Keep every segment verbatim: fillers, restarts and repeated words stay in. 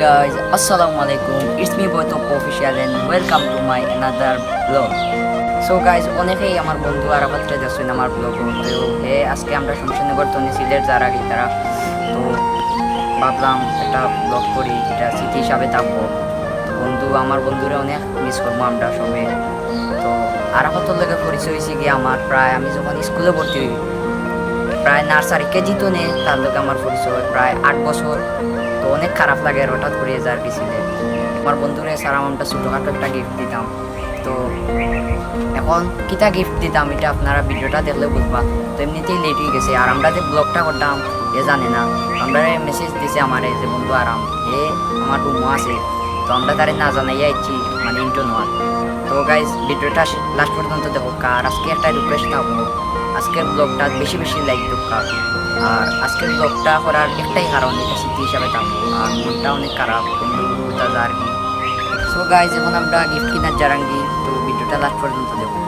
Guys, আসসালামু আলাইকুম, it's me Boytop Official and welcome to my another vlog. So guys, অনেকেই আমার বন্ধু আরাফাতরে দেখছইন আমার ব্লগ। তো হে আজকে আমরা শমশেরনগর তনে সিলেট যারার গি তারা, তো ভাবলাম একটা ব্লগ করি, এটা স্মৃতি হিসাবে থাকবো। তো বন্ধু, আমার বন্ধুরে অনেক মিস করবো আমরা সবে। তো আরাফাতর লগে পরিচয় অইছে গিয়া আমার প্রায়, আমি যখন স্কুলে ভর্তি অই, প্রায় নার্সারি কেজি তনে তার লগে আমার পরিচয় প্রায় আট বছর। তো অনেক খারাপ লাগে আর হঠাৎ করি যার গেছিলে। আমার বন্ধুরে সারা আমরা ছোটোখাটো একটা গিফট দিতাম। তো এখন কিতা গিফট দিতাম, এটা আপনারা ভিডিওটা দেখলে বুঝবা। তো এমনিতেই লেট অই গেছে, আর আমরা যে ব্লগটা করতাম এ জানে না। আমরা মেসেজ দিছে আমারে যে বন্ধু আরাম, এ আমার রুমো আছে, তো আমরা তারে না জানাইয়া আইছি, মানে ইন্টো নোয়ার। তো গাইজ, ভিডিওটা লাস্ট পর্যন্ত দেখো, আর আজকে একটা রিকোয়েস্ট থাকবো, আজকের ব্লগটা বেশি বেশি লাইক দরকার। আর আজকের ব্লগটা করার একটাই কারণ, এটা স্মৃতি হিসাবে থাকবো। আর মনটা অনেক খারাপ, বন্ধু বন্ধুতা যার কি। সো গাইজ, এখন আমরা গিফট কিনার যারাঙ্গি, তো ভিডিওটা লাস্ট পর্যন্ত দেখো।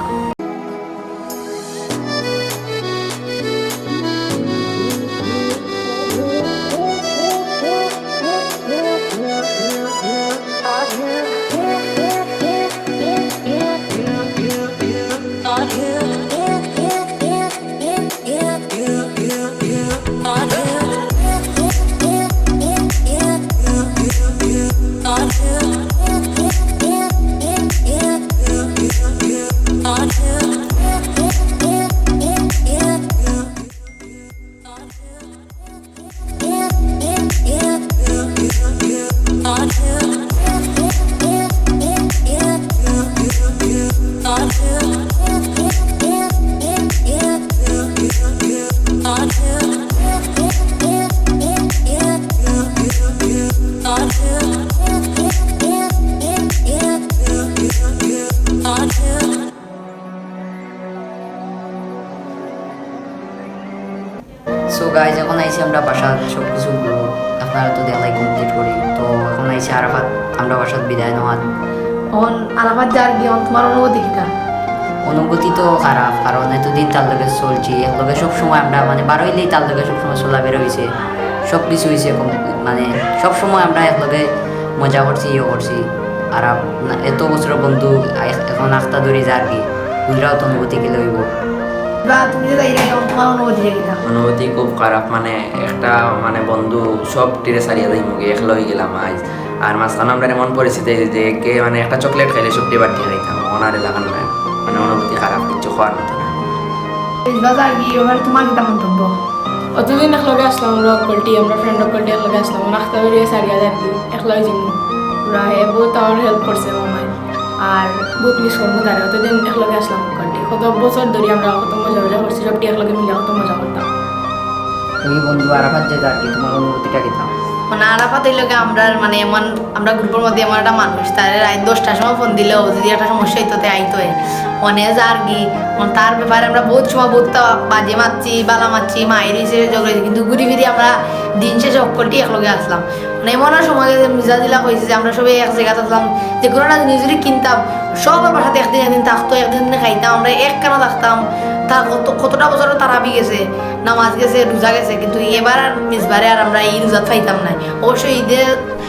সো গাইজ, এখন আইছি আমরা বাসাত, সব কিছু আপনারা তো দেখলাই কমপ্লিট করি। তো এখন আইছি আরাফাত, আমরা বাসাত বিদায় নেওয়ার। এখন আরাফাত যার গিয়া, এখন তোমার অনুভূতি কিতা? অনুভূতি তো খারাপ, কারণ এতদিন তার লগে চলছি, একলগে সব সময় আমরা মানে বার অইলেই তার লগে সব সময় চলাফেরা অইছে, সব কিছু অইছে কম-, মানে সব সময় আমরা একলগে মজা করছি, ইয়ে করছি। আর আপ-, না, এত বছরর বন্ধু এখ-, এখন আখতা ধরি যার গি, বুঝরাও তো অনুভূতি কিলা অইবো। বা তুমি যে যাইরায়, তোমার অনুভূতি কিতা? অনুভূতি খুব খারাপ, মানে একটা মানে বন্ধু সবটিরে ছাড়িয়া যাইমুগি, একলা অইগেলাম আইজ। আর মাঝখানো আমরার এমন পরিস্থিতি অইছে যে কে মানে একটা চকলেট খাইলে সবটি বাটি খাইতাম, অখন আর এলাখান নাই, মানে অনুভূতি খারাপ, কিচ্ছু কওয়ার মতো না। মিসবা যার গি, এবার তোমার কিতা মন্তব্য? অতদিন একলগে আছলাম আমরা হকলটি, আমরা ফ্রেন্ড হকলটি একলগে আছলাম, অখন আখতা ধরিয়া ছাড়িয়া যার গি, একলা অইযিমু। পুরা হে বউত আমার হেল্প করছে আমার মায়। আর বউত মিস করমু তারে, অতদিন একলগে আছলাম হকলটি। কত বছর ধরি আমরা কত মজা মজা করছি, সবটি একলগে মিলে কত মজা করতাম। তুমি বন্ধু আরাফাত যে যার গি, তোমার অনুভূতিটা কিতা? মানে আরাফাত অইলো গি আমরার মানে এমন, আমরা গ্রুপর মধ্যে এমন একটা মানুষ, তারে রাইত দশটার সময় ফোন দিলেও যদি একটা সমস্যা অইতো, তে আইতোই। মানে যার গি, মানে তার ব্যাপারে আমরা বউত সময় বউততা বাজে মাতছি, বালা মাতছি, মাইর অইছে, ঝগড়া অইছে, কিন্তু ঘুরি ফিরি আমরা দিন শেষে হকলটি একলগে আছলাম। মানে এমনও সময় গেছে, মিসবা যেলা কইছে যে আমরা সবে এক জাগাত আছলাম, যে কুনু একটা জিনিস যদি কিনতাম, সব আমার সাথে একদিন একদিন থাকতো, একদিন একদিন খাইতাম, আমরা একখানো থাকতাম। তা কত, কতটা বছর তারাবি গেছে, নামাজ গেছে, রোজা গেছে, কিন্তু এবার আর মিসবারে আর আমরা ই রোজাত পাইতাম নায়। অবশ্য ইদে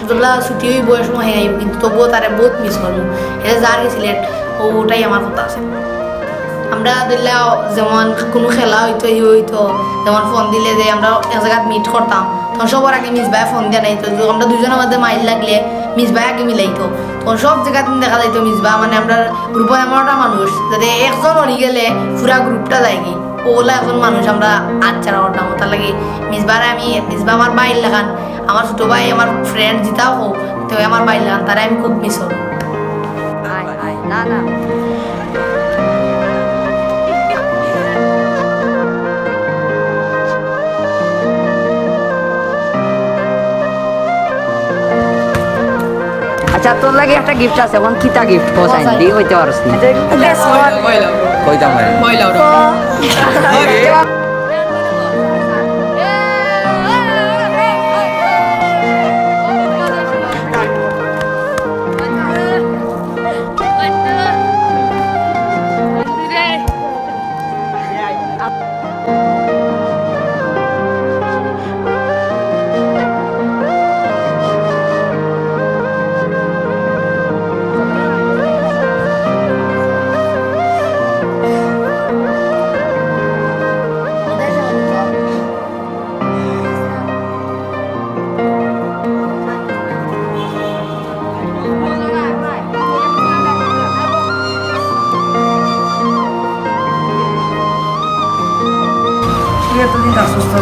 যেলা ছুটি অইবো, হে সময় হে আইবো, কিন্তু তবুও তারে বউত মিস করমু। হে যার গি সিলেট, অউটাই আমার কথা আছে। আমরা ধরলাও যেমন কুনু খেলা অইতো, ই অইতো, যেমন ফোন দিলে যে আমরা এক জাগাত মিট করতাম, তখন সবার আগে মিসবায় ফোন দিয়া নেইতো। তো আমরা দুইজনর মধ্যে মাইর লাগলে মিসবায় আগে মিলাইতো। তখন সব জাগাত দেখা যাইতো মিসবা, মানে আমরা গ্রুপর এমন একটা মানুষ, যাতে একজন অইগেলে পুরা গ্রুপটা যায়গি। অউলা একজন মানুষ আমরা আচ্ছা রাখতাম, তার লাগি মিসবারে আমি, মিসবা আমার ভাইর লাখান, আমার ছোট ভাই, আমার ফ্রেন্ড যেতাউ কও, তে আমার ভাইর লাখান, তারে আমি খুব মিস করমু। আয়, আয়, না, না। আচ্ছা, তোর লাগি একটা গিফট আছে, এখন কিতা গিফট? কও চাই, দি কইতে পারস নি। কইতাম পারি।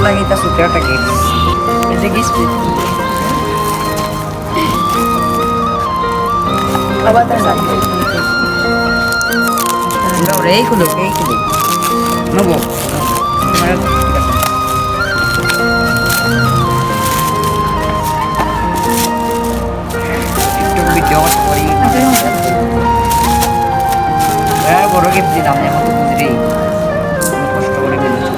লাগে এটা সুপার একটা গিফট। এটা গিফট। আবার তার সাথে এইগুলো, এইগুলো নেবো। একটু ভিডিও করি। হ্যাঁ, বড় গিফট দিলাম, এখন তো বুঝলি। কষ্ট করে দিলাম।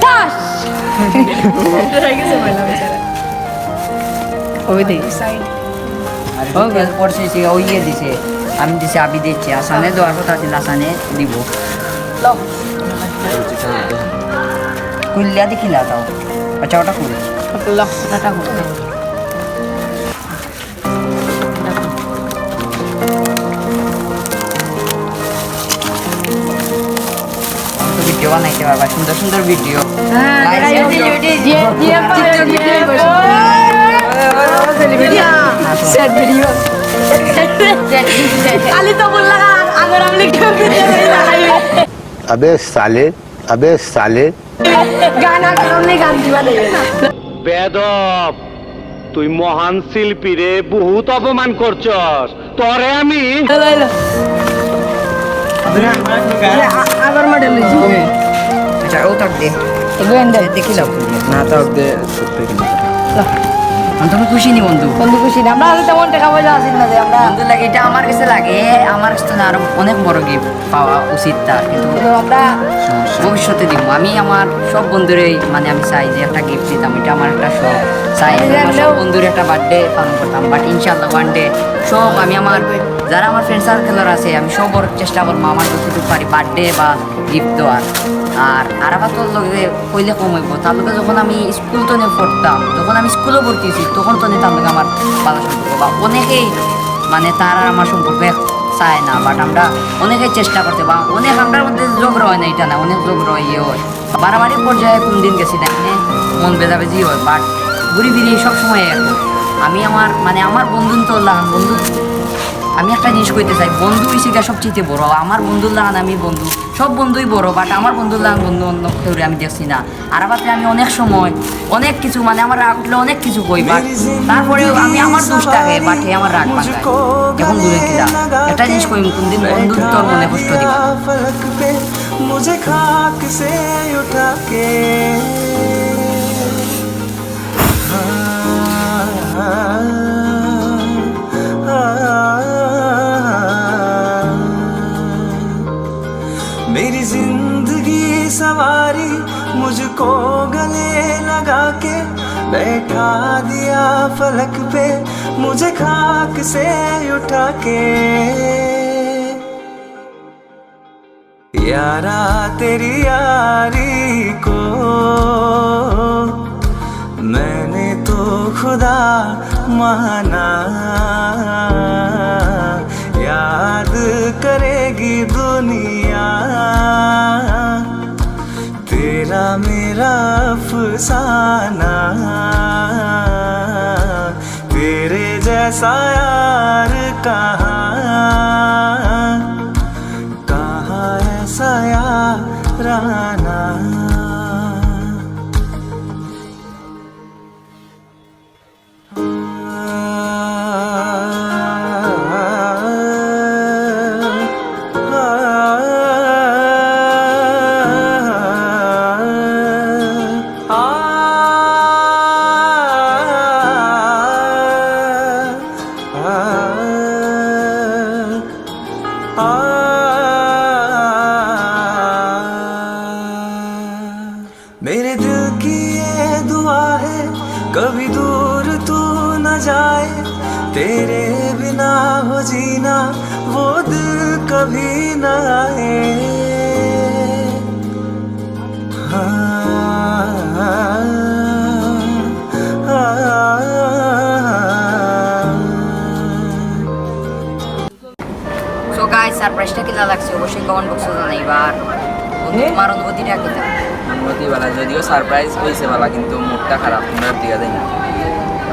ঠাস! ওই দেখ। আর ওকে। বিকেল পড়ছে, সে ওই ইয়ে দিছে। আমি দিছি, আবি দিচ্ছে। আসানে দেওয়ার কথা ছিল, আসানে দিব। লো। কুল্লা দেখিলা তাও। আচ্ছা, ওটা কই? লো, ওটা কই? ভিডিও বানাইতে পারবা, সুন্দর সুন্দর ভিডিও। হ্যাঁ, guys, guys, ভিডিও। যে, যে, যে আপনারা TikTok যে ভিডিও করছেন। Sad video. খালি তো বললাম, আ-, আগর আমলে কেউ ভিডিও বানাইবে। अबे साले, अबे साले। গান আর সামনে গান দিবা দেবে। বেদব, তুই মহান শিল্পীরে বহুত অপমান করছস। তোরে আমি হ্যালো, হ্যালো। আ-, আবার মডেল লইছি। আচ্ছা, ও থাক দে। এগুলো এনে দে। দেখি লাও। না, থাক দে, সত্যি কিন্তু। আমি তো খুশি নি বন্ধু। বন্ধু খুশি না। আমরা আগে তেমন টাকা পয়সা আসিল না যে আমরা বন্ধু লাগে, এটা আমার কাছে লাগে, আমার কাছে তো না, আরো অনেক বড় গিফট পাওয়া উচিত তার, কিন্তু কিন্তু আমরা সমস্যা। ভবিষ্যতে দিব। আমি আমার সব বন্ধুরে, মানে, আমি চাই যে একটা গিফট দিতাম, এটা আমার একটা শখ। চাই যে আমরা সব বন্ধুর একটা বার্থডে পালন করতাম, বাট ইনশাআল্লাহ ওয়ান ডে সব আমি আমার, যারা আমার ফ্রেন্ড সার্কেলর আছে, আমি সবর চেষ্টা করবো আমার যতটুকু পারি বার্থডে বা গিফট দেওয়ার। আর আরাফাতর লগে কইলে কম হইব, তার লগে যখন আমি স্কুল তনে পড়তাম, যখন আমি স্কুলে ভর্তি হয়েছি, তখন তনে তার লগে আমার ভালো সম্পর্ক। বা অনেকেই, মানে, তার আর আমার সম্পর্ক এক চায় না, বাট আমরা অনেকে চেষ্টা করতে, বা অনেক আমরার মধ্যে ঝগড়া হয় না, এটা না, অনেক ঝগড়া হয়, ইয়ে হয়, বাড়াবাড়ি পর্যায়ে কোন দিন গেছি না, মানে, মন বেজাবেজি হয়, বাট ঘুরি ফিরি সবসময় এক। আমি আমার, মানে, আমার বন্ধু তো লাহান বন্ধু, আমি একটা জিনিস কইতে চাই, বন্ধু হইছে গিয়া সবচেয়ে বড়। আমার বন্ধুর লাহান আমি বন্ধু, সব বন্ধুই বড়, বাট আমার বন্ধুর লাহান বন্ধু অন্য কেউরে আমি দেখছি না। আরাফাতরে আমি অনেক সময় অনেক কিছু, মানে, আমার রাগ উঠলে অনেক কিছু কই, বাট তারপরেও আমি আমার দোষ থাকে, বাট হে আমার রাগ ভাঙায়। এখন বুঝে কি দা, একটা জিনিস কই, কোনদিন বন্ধুত্বর মনে কষ্ট দিবা। मुझे खाक से उठा के। मेरी जिंदगी सवारी मुझको गले लगा के बैठा दिया फलक पे मुझे खाक से उठा के। यारा तेरी यारी को मैंने तो खुदा माना। याद करेगी दुनिया तेरा मेरा अफसाना। तेरे जैसा यार कहाँ, कहाँ ऐसा याराना। मेरे दिल की ये दुआ है, कभी दूर तू न जाए, तेरे बिना हो जीना, वो दिल कभी न आए। हाँ, हाँ, हाँ। So guys, সারপ্রাইজটা কিলা লাগছে অবশ্যই কমেন্ট বক্সো জানাইবা। আর বন্ধু, তোমার অনুভূতিটা কিলা? অনুভূতি ভালা, যদিও সারপ্রাইজ হইছে ভালা, কিন্তু মুডটা খারাপ, তোমরা দিয়া দেয় না,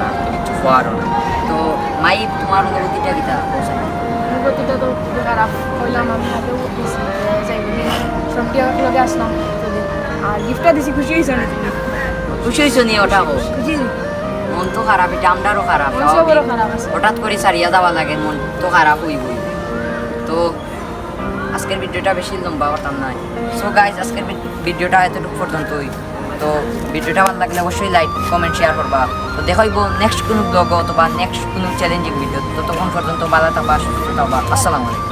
আর তো কিছু করারও না। তো মা এই তোমার অনুভূতিটা কিতা? অনুভূতিটা তো খুবই খারাপ। কইলাম আমি আগেও দিছি, যে যাই বলে, সবটি আমার লগে আসলাম, যদি আর গিফটটা দিছি, খুশি হয়েছো নি তুমি? খুশি হয়েছো নি? ওটা হোক। খুশি। মন তো খারাপ, এটা আমরারও খারাপ, মন স্বাভাবিক। সবারও খারাপ আছে। হঠাৎ করে ছাড়িয়া যাওয়া লাগে, মন তো খারাপ হইবই। তো আজকের ভিডিওটা বেশি লম্বা করতাম না। সো গাইস, আজকের ভি-, ভিডিওটা এতটুকু পর্যন্তই। তো ভিডিওটা ভালো লাগলে অবশ্যই লাইক, কমেন্ট, শেয়ার করবা। তো দেখা হইব নেক্সট কোনো ব্লগ অথবা নেক্সট কোনো চ্যালেঞ্জিং ভিডিও। ততক্ষণ পর্যন্ত ভালো থাকবা, সুস্থ থাকবা। আসসালামু আলাইকুম।